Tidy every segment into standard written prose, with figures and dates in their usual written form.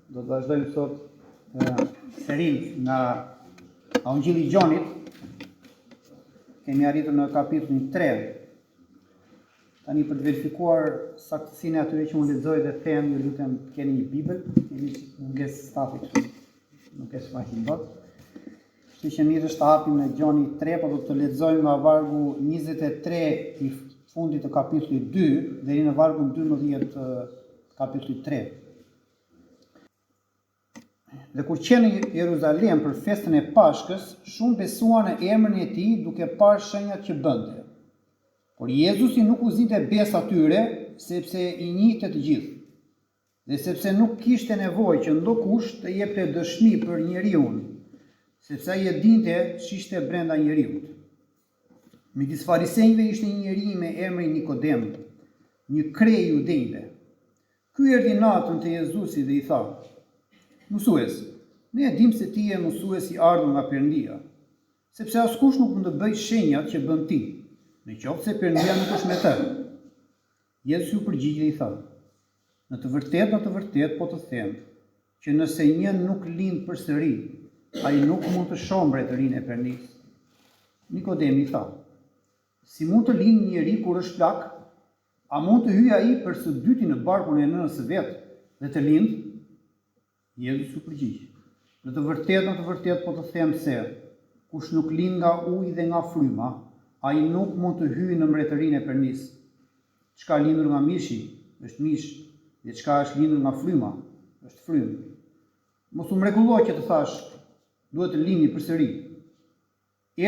Do të vazhdojmë sot serinë nga Ungjilli i Gjonit. Kemi arritur në kapitullin 3. Tani për të verifikuar saktësinë e atyre që unë lexoj dhe them, ju lutem të keni një Bibël, kemi mungesë stafi kështu. Nuk e shfaqim dot. Kështu që mirë është të hapim në Gjoni 3, po do të lexojmë nga vargu 23 i fundit të kapitullit 2 deri në vargun 12 të kapitullit 3. Dhe kur qe në Jeruzalem për festën e Pashkës, shumë besuan në emrin e tij duke parë shenjat që bënte. Por Jezusi nuk u zinte besë atyre, sepse i njihte të gjithë. Dhe sepse nuk kishte nevojë që ndokush të jepte dëshmi për njeriun, sepse ai e dinte ç'ishte brenda njeriut. Midis farisenjve ishte një njeri me emrin Nikodem, një kre i judenjve. Ky erdhi natën te Jezusi dhe i tha, Mësues, ne e dimë se ti je mësues i ardhur nga Perëndia, sepse askush nuk mund të bëjë shenjat që bën ti, në qoftë se Perëndia nuk është me të. Jezusi u përgjigj dhe i tha, Në të vërtetë, në të vërtetë po të them, që nëse një nuk lind përsëri, ai nuk mund të shohë mbretërinë e Perëndisë. Nikodemi i tha, Si mund të lindë një njeri kur është plak? A mund të hyjë ai për së dyti në barkun e nënës së vet dhe të lindë? Jezusi u përgjigj, Në të vërtetë, në të vërtetë po të them se, kush nuk lind nga uji dhe nga fryma, ai nuk mund të hyjë në mbretërinë e Perëndisë. Ç'ka lindur nga mishi, është mish, dhe çka është lindur nga fryma, është frymë. Mos u mrekullo që të thashë, duhet të lindni përsëri.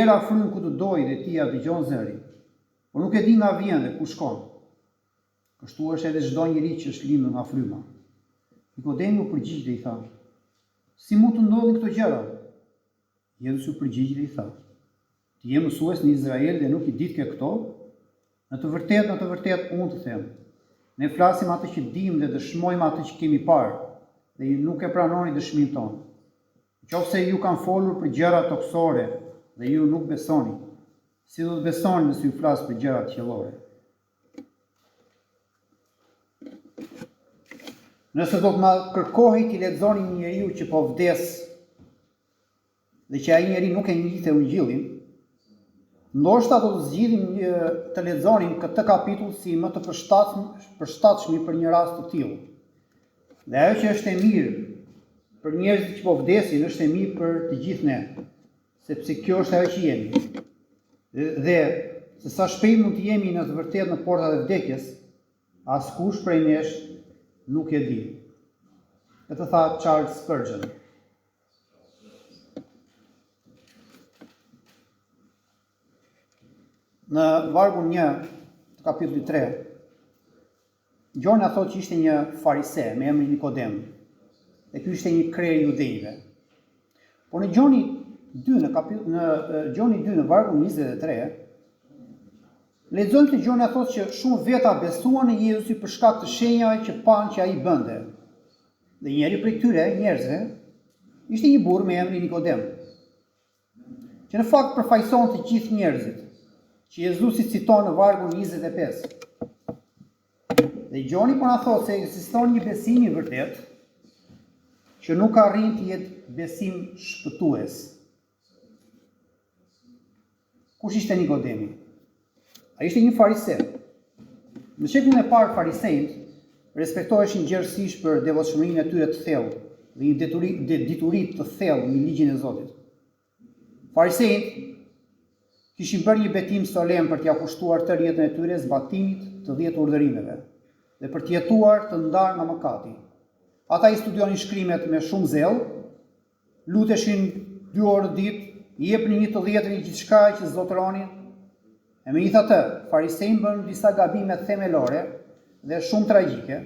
Era fryn ku të dojë dhe ti ia dëgjon zërin, por nuk e di nga vjen dhe ku shkon. Kështu është edhe çdo njeri që është lindur nga fryma. Nikodemi u përgjigj dhe i tha, Si mund të ndodhin këto gjëra? Jezusi u përgjigj dhe i tha, Ti je mësues në Izrael dhe nuk i ditke këto? Në të vërtetë, në të vërtetë, unë të them, ne flasim atë që dimë dhe dëshmojmë atë që kemi parë, dhe ju nuk e pranoni dëshminë tonë. Në qoftë se ju kam folur për gjëra tokësore dhe ju nuk besoni, si do të besoni nëse ju flas për gjërat qiellore? Nëse do të na kërkohej t'i lexonim një njeriu që po vdes dhe që ai njeri nuk e njihte ungjillin, ndoshta do të zgjidhnim një, të lexonim këtë kapitull si më të përshtatshmi për një rast të tillë. Dhe ajo që është e mirë për njerëzit që po vdesin është e mirë për të gjithë ne, sepse kjo është ajo që jemi. Dhe, dhe se sa shpejt mund të jemi në të vërtetë në portat e vdekjes, askush prej nesh nuk e di. Këtë tha Charles Spurgeon. Në vargun 1 të kapitullit 3, Gjoni na thotë që ishte një farise me emrin Nikodem, dhe ky ishte një krerë i judenjve. Por në Gjoni 2 në kapitull në Gjoni 2 në vargun 23, lexojmë se Gjoni na thotë që shumë veta besuan në Jezusin për shkak të shenjave që panë që ai bënte. Dhe njëri prej këtyre njerëzve ishte një burrë me emrin Nikodem, që në fakt përfaqëson të gjithë njerëzit, që Jezusi citon në vargun 25. Dhe Gjoni po na thotë se ekziston një besim i vërtetë që nuk arrin të jetë besim shpëtues. Kush ishte Nikodemi? Ai ishte një farise. Në shekullin e parë farisenjtë respektoheshin gjerësisht për devotshmërinë e tyre të thellë dhe një deturi, de, dituri të thellë mbi ligjin e Zotit. Farisenjtë kishin bërë një betim solemn për t'ia kushtuar tërë jetën e tyre zbatimit të dhjetë urdhërimeve dhe për të jetuar të ndarë nga mëkati. Ata i studionin shkrimet me shumë zell Luteshin dy orë në ditë, i jepnin një të dhjetën e gjithçkaje që zotëronin. E megjithatë, farisenjtë bënë disa gabime themelore dhe shumë tragjike.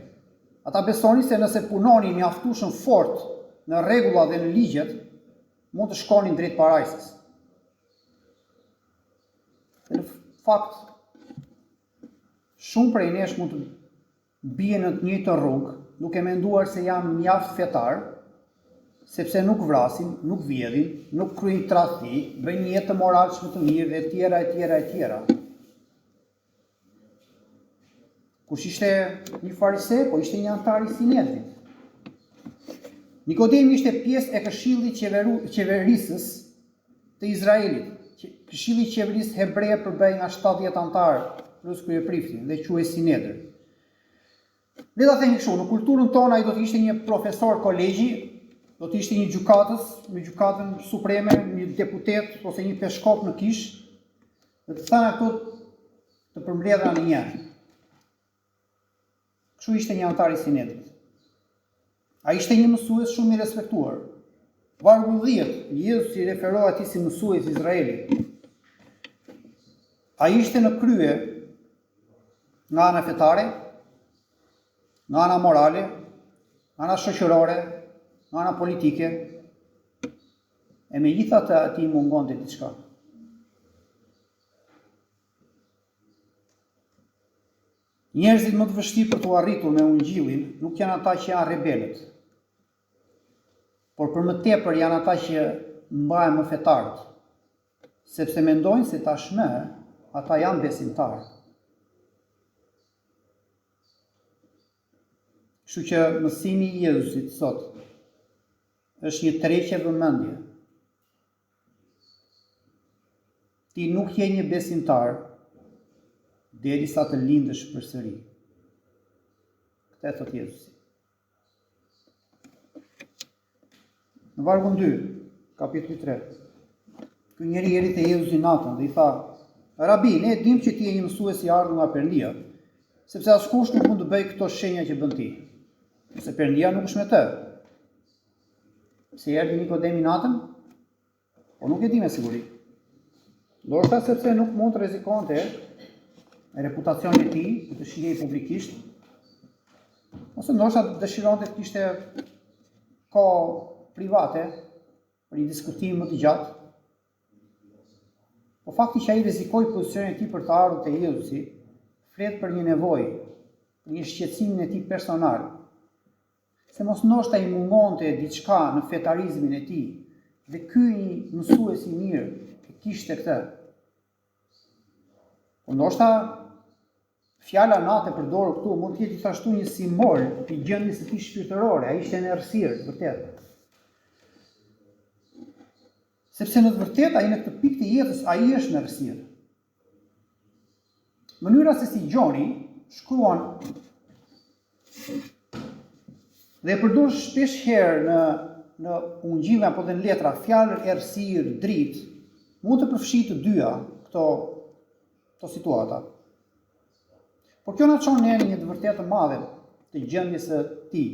Ata besonin se nëse punonin mjaftueshëm fort në rregullat dhe në ligjet, mund të shkonin drejt parajsës. Dhe në fakt, shumë prej nesh mund të bien në të njëjtën rrugë, duke menduar se janë mjaft fetarë, sepse nuk vrasin, nuk vjedhin, nuk kryejnë tradhti, bëjnë një jetë të moralshme të mirë dhe etj etj etj. Kush ishte një farise, po ishte një anëtar i Sinedrit. Nikodemi ishte pjesë e këshillit qeverisës të Izraelit. Këshilli i qeverisë hebreje përbëhej nga 70 anëtarë plus kryeprifti dhe quhej Sinedër. Le ta themi kështu, në kulturën tonë ai do të ishte një profesor kolegji, do të ishte një gjykatës në gjykatën supreme, një deputet ose një peshkop në kishë. Dhe të thëna këto të përmbledhura në një. Kështu ishte një anëtar i Sinedrit. Ai ishte një mësues shumë i respektuar. Vargu 10, Jezusi i referohet atij si mësues i Izraelit. Ai ishte në krye nga ana fetare, nga ana morale, nga ana shoqërore, nga ana politike, e megjithatë atij i mungonte diçka. Njerëzit më të vështirë për t'u arritur me ungjillin nuk janë ata që janë rebelët, por për më tepër janë ata që mbahen më fetarët. Sepse mendojnë se tashmë ata janë besimtarë. Kështu që mësimi i Jezusit sot është një tërheqje vëmendje. Ti nuk je një besimtar derisa të lindësh përsëri. Këtë e thotë Jezusi. Në vargun 2, kapitulli 3. Ky njeri erdhi te Jezusi natën dhe i tha: Rabi, ne e dimë që ti je një mësues i ardhur nga Perëndia, sepse askush nuk mund të bëjë këto shenja që bën ti, nëse Perëndia nuk është me të. Pse erdhi Nikodemi natën? Po nuk e di me siguri. Ndoshta sepse nuk mund të rrezikonte reputacionin e tij, të shihej publikisht, ose ndoshta dëshironte të kishte kohë private për një diskutim më të gjatë. Po fakti që ai rrezikoi pozicionin e tij për të ardhur te Jezusi, flet për një nevojë, për një shqetësimin e tij personal, Se mos ndoshta i mungonte diçka në fetarizmin e tij dhe ky një mësues i mirë e kishte këtë. Po ndoshta fjala natë e përdorur këtu mund të jetë gjithashtu një simbol i gjendjes së tij shpirtërore, ai ishte në errësirë, vërtet. Sepse në të vërtetë ai në këtë pikë të jetës ai është në errësirë. Mënyra se si Gjoni shkruan dhe e përdor shpesh herë në në ungjillin apo dhe në letra fjalën errësirë, dritë, mund të përfshijë të dyja këto këto situata. Por kjo na çon ne në një të vërtetë të madhe të gjendjes së tij,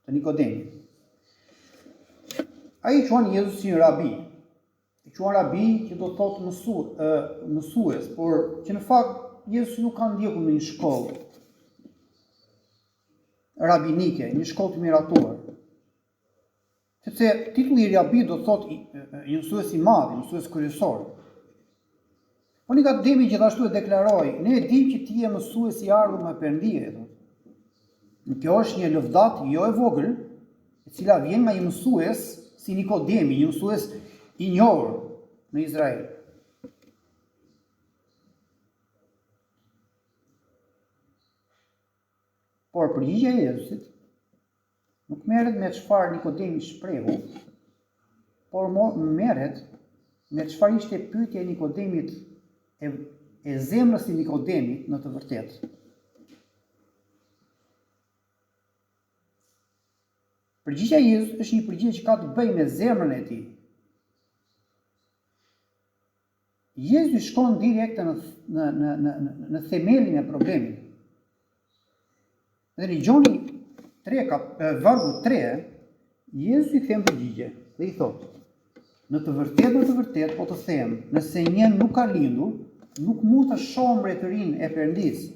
të Nikodemit. Ai e quan Jezusin rabi, E quan rabi që do të thotë mësu, ë, mësues, por që në fakt Jezusi nuk ka ndjekur në një shkollë rabinike, një shkollë të miratuar. Sepse titulli i rabi do të thotë një mësues i madh, një mësues kryesor. Po Nikodemi gjithashtu e deklaroi, ne e dimë që ti je mësues i ardhur nga Perëndia, i thotë. Kjo është një lëvdatë jo e vogël, e cila vjen nga një mësues si Nikodemi, një mësues i njohur në Izrael. Por përgjigja e Jezusit nuk merret me çfarë Nikodemi shprehu, por merret me çfarë ishte pyetja e Nikodemit e, e zemrës së Nikodemit në të vërtetë. Përgjigja e Jezusit është një përgjigje që ka të bëjë me zemrën e tij. Jezusi shkon direkt në në në në në themelin e problemit. Dhe në Gjoni 3 kap, vargu 3, Jezusi i kthen përgjigje dhe i thotë: Në të vërtetë, në të vërtetë, po të them, nëse një nuk ka lindur, nuk mund të shohë mbretërinë e Perëndisë.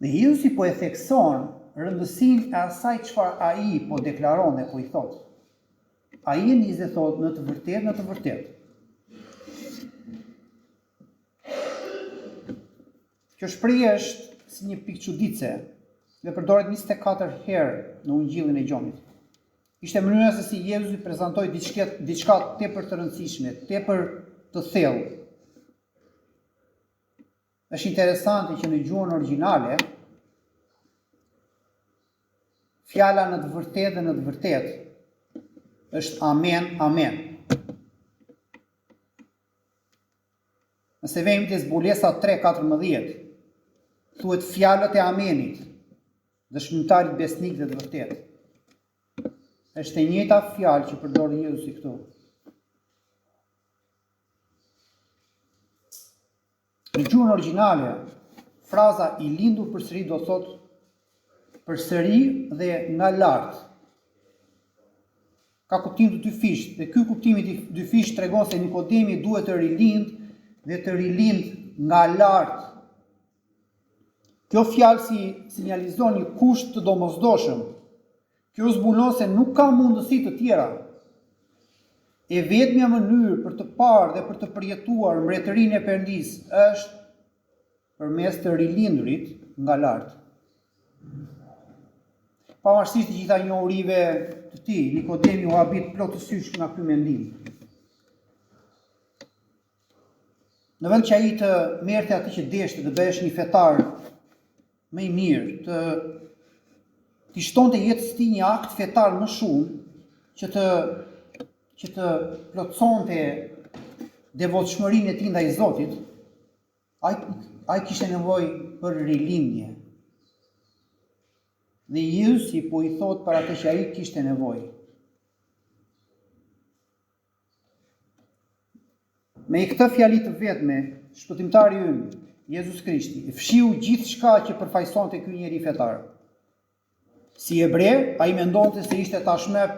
Dhe Jezusi po e thekson rëndësinë e asaj çfarë ai po deklaron dhe po i thotë. Ai e nis dhe thotë në të vërtetë, në të vërtetë. Kjo shprehje është si një pikëçuditëse dhe përdoret 24 herë në Ungjillin e Gjonit. Ishte mënyra se si Jezusi prezantoi diçka, diçka tepër të rëndësishme, tepër të thellë. Është interesante që në gjuhën origjinale. Fjala në të vërtetë dhe në të vërtetë është amen, amen. Nëse vemi te zbulesa 3.14, thuhet fjalët e amenit, dëshmitarit besnik dhe të vërtetë. Është e njëjta fjalë që përdor Jezusi këtu. Në gjuhën origjinale, fraza i lindur përsëri do thotë përsëri dhe nga lart. Ka kuptim të dyfishtë dhe ky kuptim i dyfishtë tregon se Nikodemi duhet të rilind dhe të rilind nga lart. Kjo fjalë si sinjalizon një kusht të domosdoshëm. Kjo zbulon se nuk ka mundësi të tjera. E vetmja mënyrë për të parë dhe për të përjetuar mbretërinë e Perëndisë është përmes të rilindurit nga lart. Pavarësisht të gjitha njohurive të tij, Nikodemi u habit plotësisht nga ky mendim. Në vend që ai të merrte atë që deshte të bëhesh një fetar më i mirë, të t'i shtonte jetës së tij një akt fetar më shumë që të që të plotësonte devotshmërinë e tij ndaj Zotit, Ai, ai kishte nevojë për rilindje. Dhe Jezusi po i thotë për atë që ai kishte nevojë. Me këtë fjali të vetme, shpëtimtari ynë, Jezus Krishti, e fshiu gjithçka që përfaqësonte ky njeri fetar. Si hebre, ai mendonte se ishte tashmë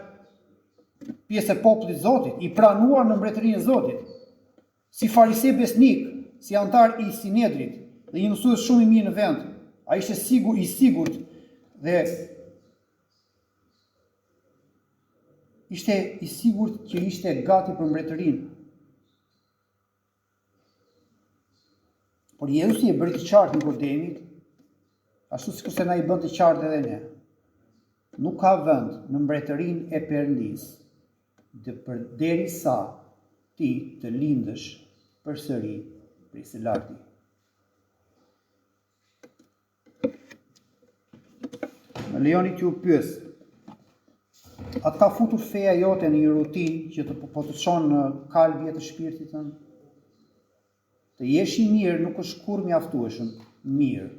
pjesë e popullit të Zotit, i pranuar në mbretërinë e Zotit. Si farise besnik, si anëtar i Sinedrit dhe një mësues shumë i mirë në vend, ai ishte sigur i sigurt dhe ishte i sigurt që ishte gati për mbretërinë. Por Jezusi e bëri të qartë Nikodemit, ashtu sikurse na i bën të qartë edhe ne. Nuk ka vend në mbretërinë e Perëndisë, dhe përderisa ti të lindësh përsëri prej së larti. Më lejoni t'ju pyes. A të ka futur feja jote në një rutinë që të po të çon në kalbje të shpirtit tënd? Të jesh i mirë nuk është kurrë mjaftueshëm mirë.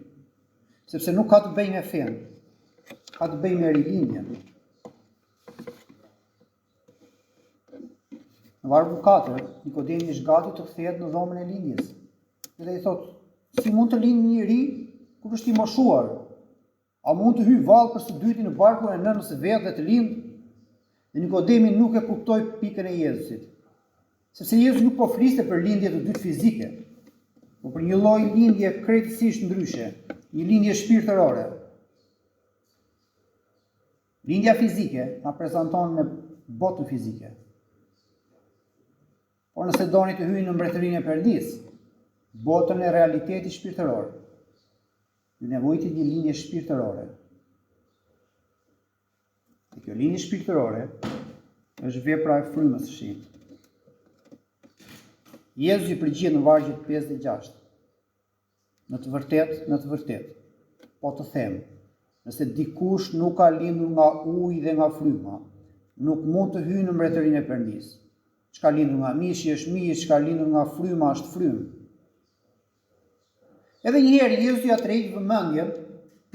Sepse nuk ka të bëjë me fenë. Ka të bëjë me rilindjen. Në vargun 4, Nikodemi është gati të kthehet në dhomën e lindjes. Dhe i thotë, si mund të lindë një njeri kur është i moshuar? A mund të hyjë vallë për së dyti në barkun e nënës së vet dhe të lindë? Dhe Nikodemi nuk e kuptoi pikën e Jezusit. Sepse Jezusi nuk po fliste për lindje të dytë fizike, por për një lloj lindje krejtësisht ndryshe, një lindje shpirtërore. Lindja fizike na prezanton me botën fizike. Por nëse doni të hyni në mbretërinë e Perëndisë, botën e realitetit shpirtëror, ju nevojitet një lindje shpirtërore. Dhe kjo lindje shpirtërore është vepra e frymës së shenjtë. Jezusi përgjigjet në vargjet 5 dhe 6. Në të vërtetë, në të vërtetë, po të them, nëse dikush nuk ka lindur nga uji dhe nga fryma, nuk mund të hyjë në mbretërinë e Perëndisë. Ç'ka lindur nga mishi është mish, ç'ka lindur nga fryma është frymë. Edhe një herë Jezusi ia tërheq vëmendjen,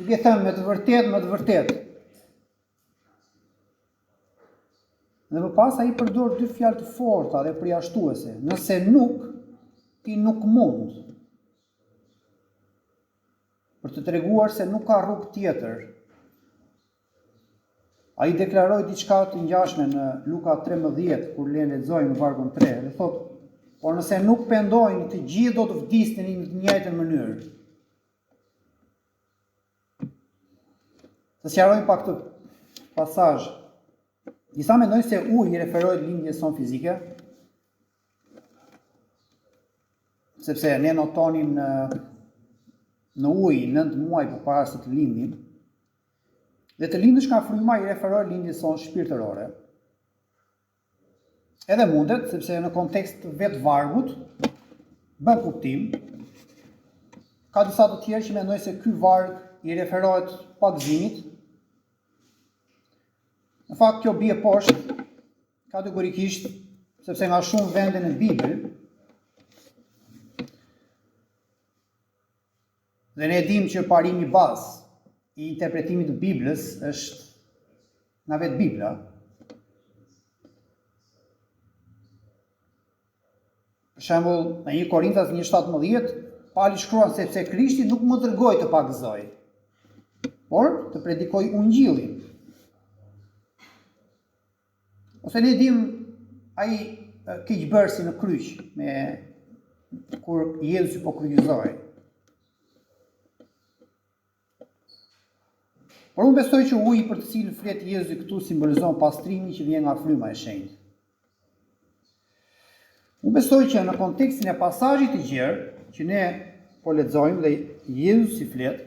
duke thënë me të vërtetë, me të vërtetë. Dhe më pas ai përdor dy fjalë të forta dhe përjashtuese. Nëse nuk, ti nuk mund. Për të treguar se nuk ka rrugë tjetër. Ai deklaroi diçka të ngjashme në Luka 13, kur ne lexojmë në vargun 3, dhe thotë, por nëse nuk pendoheni, të gjithë do të vdisni në të njëjtën mënyrë. Të sqarojmë pak këtë pasazh. Disa mendojnë se uji i referohet lindjes sonë fizike, sepse ne notonim në në ujë 9 muaj përpara se të lindnim. Dhe të lindësh nga fryma i referohet lindjes sonë shpirtërore. Edhe mundet, sepse në kontekst të vetë vargut, bën kuptim. Ka disa të tjerë që mendojnë se ky varg i referohet pagëzimit. Në fakt kjo bie poshtë kategorikisht sepse nga shumë vende në Bibël dhe ne e dimë që parimi bazë i interpretimit të Biblës është nga vetë Bibla. Për shembull, në 1 Korintas 1:17, Pali shkruan sepse Krishti nuk më dërgoi të pagëzoj, por të predikoj ungjillin. Ose ne dimë ai keqbërësi në kryq me kur Jezusi po kryqëzohej. Por unë besoj që uji për të cilin flet Jezusi këtu simbolizon pastrimin që vjen nga fryma e shenjtë. Unë besoj që në kontekstin e pasazhit të gjerë që ne po lexojmë dhe Jezusi flet,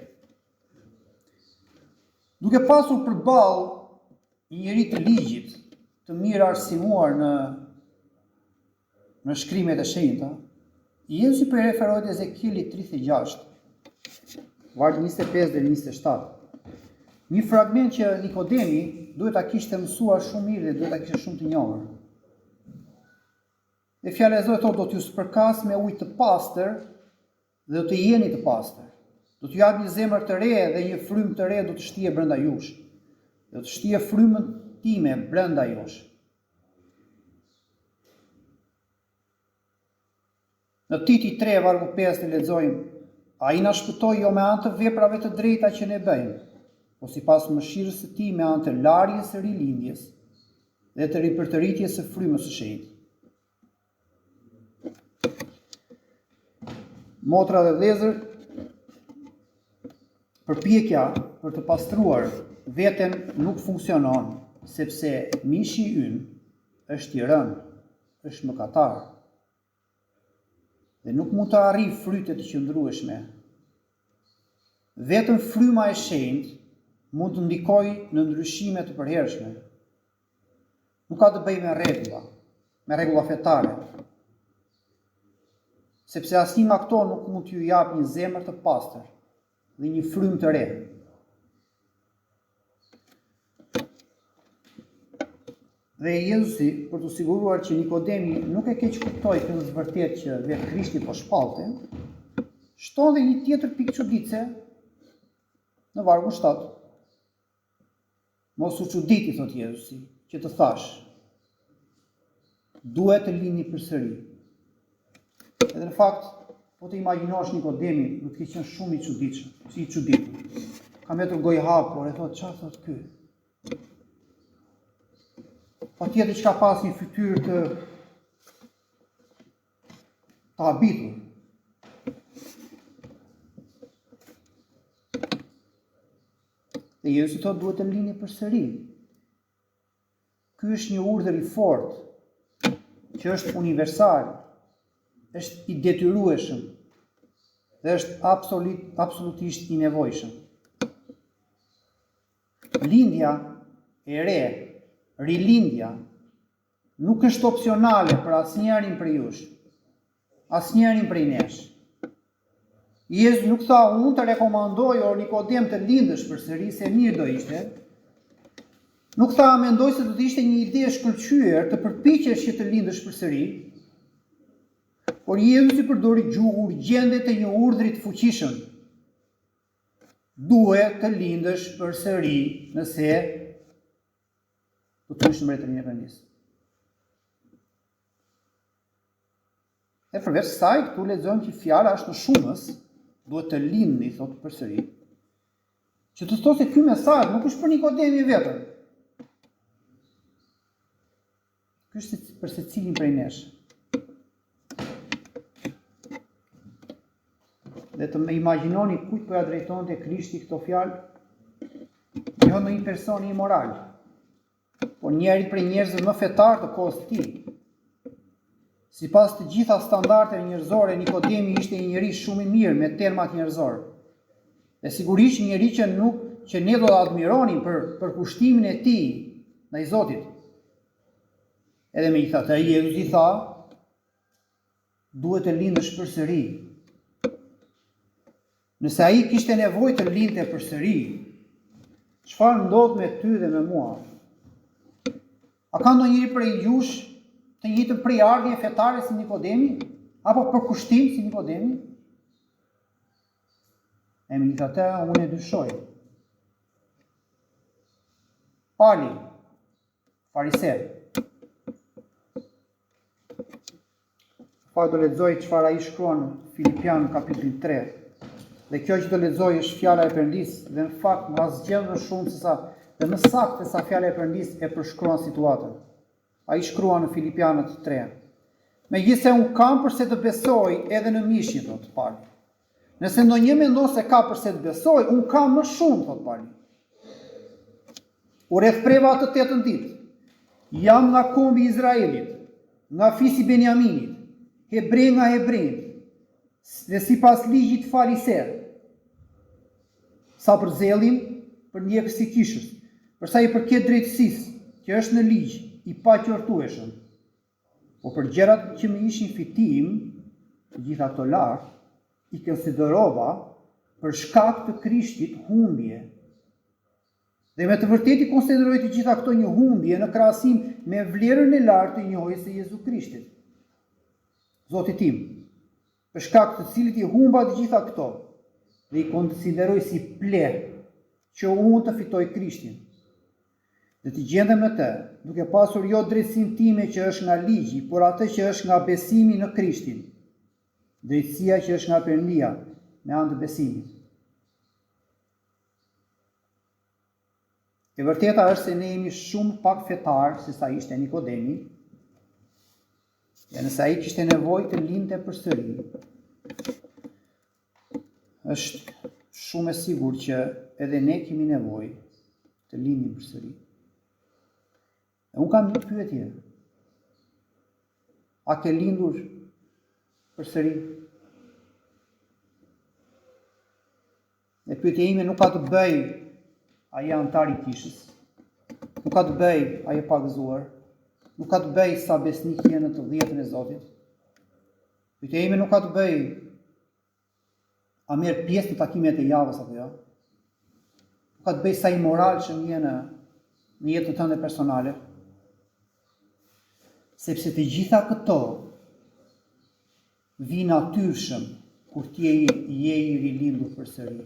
duke pasur përballë një njeri të ligjit, të mirë arsimuar në Në shkrimet e shenjta, Jezusi po i referohet Ezekielit 36, vargjet 25 deri 27. Një fragment që Nikodemi duhet ta kishte mësuar shumë mirë dhe duhet ta kishte shumë të njohur. Dhe fjala e Zotit thotë do t'ju spërkas me ujë të pastër dhe do të jeni të pastër. Do t'ju jap një zemër të re dhe një frymë të re do të shtijë brenda jush. Do të shtijë frymën time brenda jush. Në Titi 3, vargu 5 ne lexojmë, Ai na shpëtoi jo me anë të veprave të drejta që ne bëjmë, po sipas mëshirës së tij me anë të larjes së rilindjes dhe të ripërtëritjes së frymës së shenjtë. Motra dhe vëllezër, përpjekja për të pastruar veten nuk funksionon, sepse mishi ynë është i rënë, është mëkatar. Dhe nuk mund të arrijë fryte të qëndrueshme. Vetëm fryma e shenjtë mund të ndikojë në ndryshime të përhershme. Nuk ka të bëjë me rregulla, me rregulla fetare. Sepse asnjë nga këto nuk mund t'ju japë një zemër të pastër dhe një frymë të re. Dhe Jezusi, për t'u siguruar që Nikodemi nuk e keqkuptoi këtë të vërtetë që vetë Krishti po shpallte, shton dhe një tjetër pikë çuditëse në vargun 7. Mos u çudit, i thotë Jezusi, që të thashë, duhet të lindni përsëri. Edhe në fakt, po të imagjinosh Nikodemin, do të ketë qenë shumë i çuditshëm, si i çuditur. Ka mbetur gojëhapur, e thotë, ça thotë ky? Patjetër që ka pas një fytyrë të të habitur. Dhe Jezusi thotë duhet të lindni përsëri. Ky është një urdhër i fortë, që është universal, është i detyrueshëm dhe është absolut, absolutisht i nevojshëm. Lindja e re, rilindja, Nuk është opsionale për asnjërin prej jush. Asnjërin prej nesh. Jezusi nuk tha unë të rekomandoj o Nikodem të lindësh përsëri se mirë do ishte. Nuk tha mendoj se do të ishte një ide e shkëlqyer të përpiqesh që të lindësh përsëri. Por Jezusi përdori gjuhë urgjente të një urdhri të fuqishëm. Duhet të lindësh përsëri nëse Do të hysh në mbretërinë e Perëndisë. E përveç kësaj, këtu lexojmë që fjala është në shumës, duhet të lindni, thotë përsëri. Që të thotë se ky mesazh nuk është për Nikodemin vetëm. Ky është për secilin prej nesh. Dhe të më imagjinoni kujt po ia drejtonte Krishti këto fjalë, jo ndonjë person imoral, por njërit prej njerëzve më fetarë të kohës së tij. Sipas të gjitha standardeve njerëzore, Nikodemi ishte një njeri shumë i mirë me termat njerëzorë. Dhe sigurisht një njeri që nuk që ne do ta admironim për përkushtimin e tij ndaj Zotit. Edhe megjithatë, Jezusi i tha, duhet të lindësh përsëri. Nëse ai kishte nevojë të lindte përsëri, çfarë ndodh me ty dhe me mua? A ka ndonjëri prej jush të njëjtën prejardhje fetare si Nikodemi apo përkushtim si Nikodemi? E megjithatë, unë e dyshoj. Pali, farise. Po do lexoj çfarë ai shkruan Filipian kapitullin 3. Dhe kjo që do lexoj është fjala e Perëndisë dhe në fakt asgjë më shumë se sa dhe më saktë se sa fjala e Perëndisë e përshkruan situatën. Ai shkruan në Filipianët 3. Megjithëse unë kam përse të besoj edhe në mishin, thotë Pali. Nëse ndonjë mendon se ka përse të besojë, unë kam më shumë, thotë Pali. U rrethpreva të tetën ditë. Jam nga kombi i Izraelit, nga fisi i Benjaminit, hebre nga hebrenjtë, dhe sipas ligjit farise. Sa për zellin, përndjekës i kishës, për sa i përket drejtësisë, që është në ligj, i paqortueshëm. Po për gjërat që më ishin fitim, të gjitha këto lart, i konsiderova për shkak të Krishtit humbje. Dhe me të vërtetë i konsideroj të gjitha këto një humbje në krahasim me vlerën e lartë të njohjes së Jezu Krishtit. Zotit tim, për shkak të cilit i humba të gjitha këto dhe i konsideroj si pleh që unë të fitoj Krishtin. Dhe të gjendem në të, duke pasur jo drejtësinë time që është nga ligji, por atë që është nga besimi në Krishtin. Drejtësia që është nga Perëndia, me anë të besimit. E vërteta është se ne jemi shumë pak fetarë se sa ishte Nikodemi. Ja nëse ai kishte nevojë të lindte përsëri, është shumë e sigurt që edhe ne kemi nevojë të lindim përsëri. E unë kam një pyetje. A ke lindur përsëri? Dhe pyetja ime nuk ka të bëjë a je anëtar i kishës, nuk ka të bëjë a je pagëzuar, nuk ka të bëjë sa besnik je në të dhjetën e Zotit. Pyetja ime nuk ka të bëjë a merr pjesë në takimet e javës apo jo. Nuk ka të bëjë sa i moralshëm je në në jetën tënde personale. Sepse të gjitha këto vijnë natyrshëm kur ti je, je i rilindur përsëri.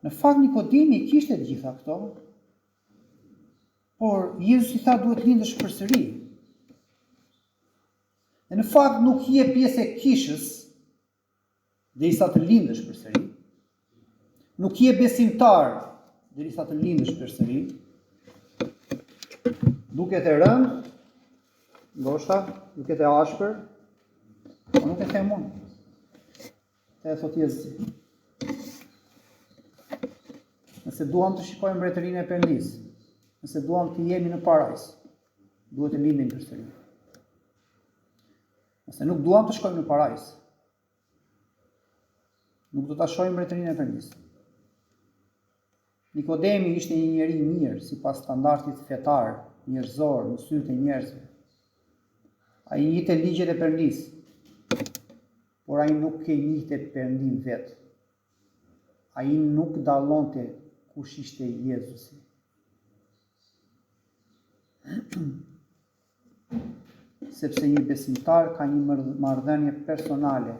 Në fakt Nikodemi kishte të gjitha këto, por Jezusi i tha duhet lindësh përsëri. Dhe në fakt nuk je pjesë e kishës derisa të lindësh përsëri. Nuk je besimtar derisa të lindësh përsëri. Duket e rëndë, ndoshta duket e ashpër, por nuk e them unë. E thotë Jezusi. Nëse duam të shikojmë mbretërinë e Perëndisë, nëse duam të jemi në parajsë, Duhet të lindim përsëri. Nëse nuk duam të shkojmë në parajsë, nuk do ta shohim mbretërinë e Perëndisë. Nikodemi ishte një njeri i mirë sipas standardit fetar, njerëzor, në sytë e njerëzve. Ai njihte ligjet e Perëndisë, por ai nuk e njihte Perëndinë vetë. Ai nuk dallonte kush ishte Jezusi. Sepse një besimtar ka një marrëdhënie personale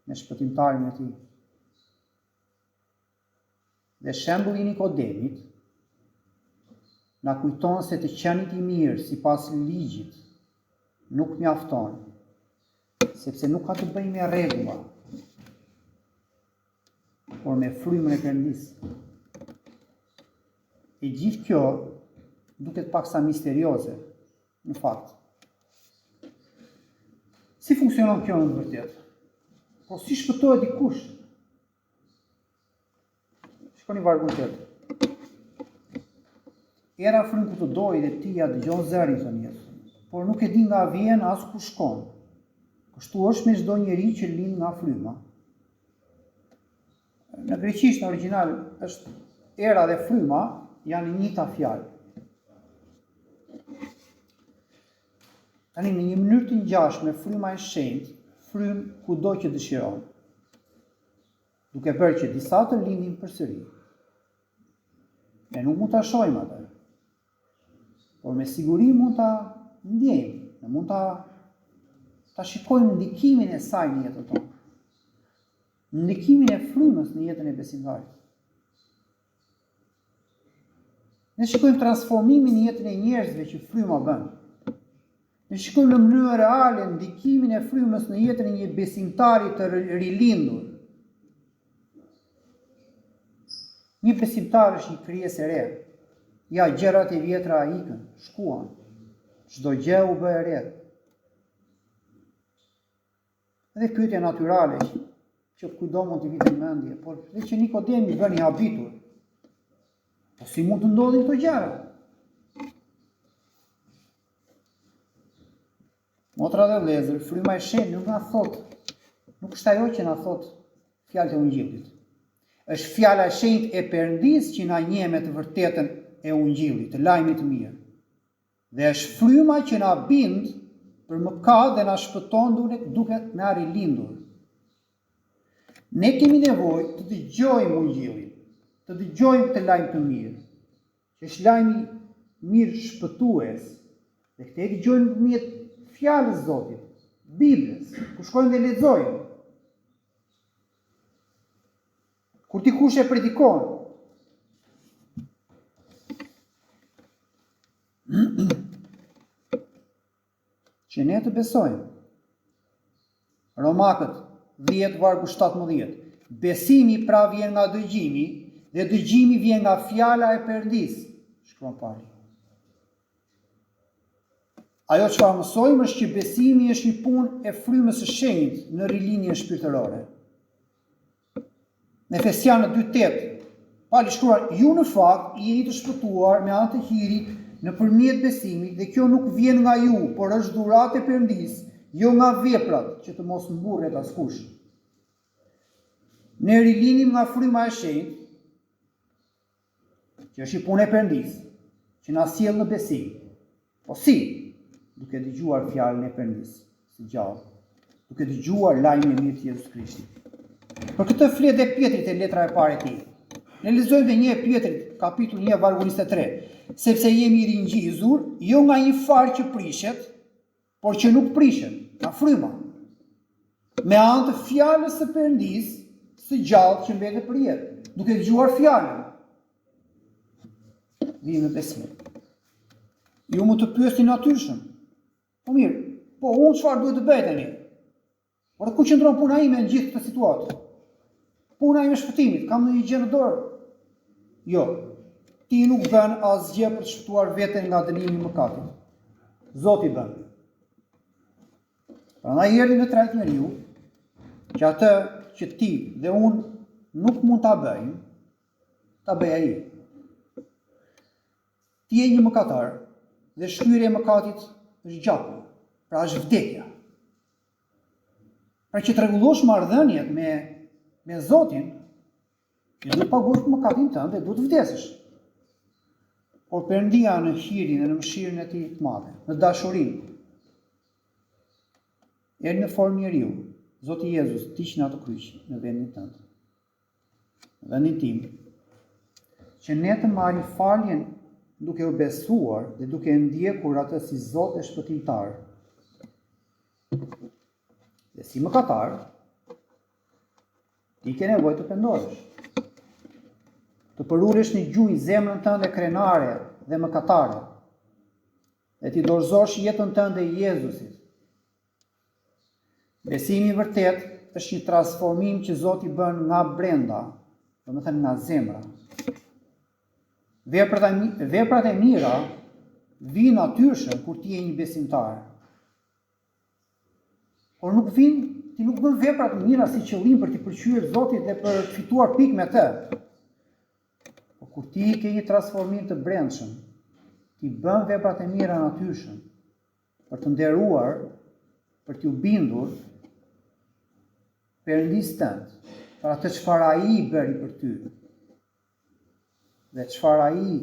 me shpëtimtarin e tij. Dhe shembulli i Nikodemit na kujton se të qenit i mirë sipas ligjit nuk mjafton, sepse nuk ka të bëjë me rregulla, por me frymën e Perëndisë. E gjithë kjo duket paksa misterioze, në fakt. Si funksionon kjo në të vërtetë? Po si shpëtohet dikush? Shikoni vargun tjetër. Era fryn ku të dojë dhe ti ia dëgjon zërin, thotë Jezusi, por nuk e di nga vjen as ku shkon. Kështu është me çdo njeri që lind nga fryma. Në greqisht në origjinal është era dhe fryma janë e njëjta fjalë. Tani në një mënyrë të ngjashme fryma e shenjtë fryn kudo që dëshiron. Duke bërë që disa të lindin përsëri. Ne nuk mund ta shohim atë. Por me siguri mund ta ndjejmë, ne mund ta ta shikojmë ndikimin e saj në jetën tonë. Ndikimin e frymës në jetën e besimtarit. Ne shikojmë transformimin në jetën e njerëzve që fryma bën. Ne shikojmë në mënyrë reale ndikimin e frymës në jetën e një besimtari të rilindur. Një besimtar është një krijesë e re. Ja, gjërat e vjetra ikën, shkuan. Çdo gjë u bë e re. Dhe pyetja natyrale që kujtdo mund t'i vinte në mendje, por dhe që Nikodemi e bën i habitur. Po si mund të ndodhin këto gjëra? Motra dhe vëllezër, fryma e shenjtë nuk na thotë, nuk është ajo që na thotë fjalët e ungjillit. Është fjala e shenjtë e Perëndisë që na njeh me të vërtetën e ungjillit, të lajmit të mirë. Dhe është fryma që na bind për mëkat dhe na shpëton duke, duke na rilindur. Ne kemi nevojë të dëgjojmë ungjillin, të dëgjojmë këtë lajm të mirë, që është lajmi i mirë shpëtues. Dhe këtë e dëgjojmë nëpërmjet fjalës së Zotit, Biblës, ku shkojmë dhe lexojmë. Kur dikush e predikon, që ne të besojmë. Romakët 10 vargu 17. Besimi pra vjen nga dëgjimi dhe dëgjimi vjen nga fjala e Perëndisë, shkruan Pali. Ajo çfarë mësojmë është që besimi është një punë e frymës së shenjtë në rilindjen shpirtërore. Në Efesianët 2:8, Pali shkruan, ju në fakt jeni të shpëtuar me anë të hirit nëpërmjet besimit dhe kjo nuk vjen nga ju, por është dhuratë e Perëndisë, jo nga veprat, që të mos mburret askush. Ne rilindim nga fryma e shenjtë, që është një punë e Perëndisë, që na sjell në besim. Po si? Duke dëgjuar fjalën e Perëndisë, së gjallë, duke dëgjuar lajmin e mirë të Jezus Krishtit. Për këtë flet dhe Pjetri te letra e parë e tij. Ne lexojmë te 1 Pjetrit, kapitulli 1, vargu 23, sepse jemi ringjizur jo nga një farë që prishet, por që nuk prishet, nga fryma. Me anë të fjalës së Perëndisë, së gjallë që mbetet për jetë, duke dëgjuar fjalën. Vijmë në besim. Ju mund të pyesni natyrshëm. Po mirë, po unë çfarë duhet të bëj tani? Por ku qëndron puna ime në gjithë këtë situatë? Puna ime e shpëtimit, kam ndonjë gjë në dorë? Jo. Ti nuk bën asgjë për të shpëtuar veten nga dënimi i mëkatit. Zoti bën. Prandaj erdhi në trajtë njeriu, që atë që ti dhe unë nuk mund ta bëjmë, ta bëjë ai. Ti je një mëkatar dhe shlyerja e mëkatit është gjaku, pra është vdekja. Pra që të rregullosh marrëdhëniet me me Zotin, ti duhet të paguash për mëkatin tënd dhe duhet të vdesësh. Por Perëndia në hirin dhe në mëshirën e tij të madhe, në dashurinë, erdhi në formë njeriu, Zoti Jezus vdiq në atë kryq në vendin tënd. Në vendin tim, që ne të marrim faljen duke u besuar dhe duke e ndjekur atë si Zot e shpëtimtar. Dhe si mëkatar, ti ke nevojë të pendohesh. Të përulesh në gjunjë zemrën tënde krenare dhe mëkatare. Dhe t'i dorëzosh jetën tënde Jezusit. Besimi i vërtetë është një transformim që Zoti bën nga brenda, domethënë nga zemra. Veprat e, veprat e mira vijnë natyrshëm kur ti je një besimtar. Por nuk vijnë, ti nuk bën vepra të mira si qëllim për t'i pëlqyer Zotit dhe për të fituar pikë me të. Por kur ti ke një transformim të brendshëm, ti bën veprat e mira natyrshëm për të nderuar, për t'iu bindur Perëndisë tënd, për atë çfarë ai bëri për ty. Dhe çfarë ai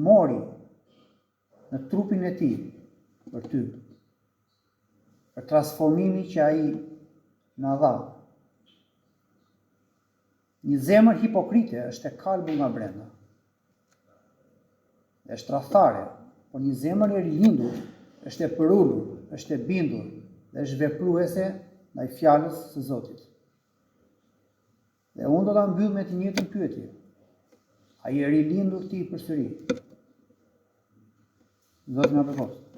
mori në trupin e tij për ty, për transformimin që ai na dha. Një zemër hipokrite është e kalbur nga brenda. Dhe është tradhtare, por një zemër e rilindur është e përulur, është e bindur dhe është vepruese ndaj fjalës së Zotit. Dhe unë do ta mbyll me të njëjtën pyetje. A je rilindur ti përsëri? Zoti na bekoftë.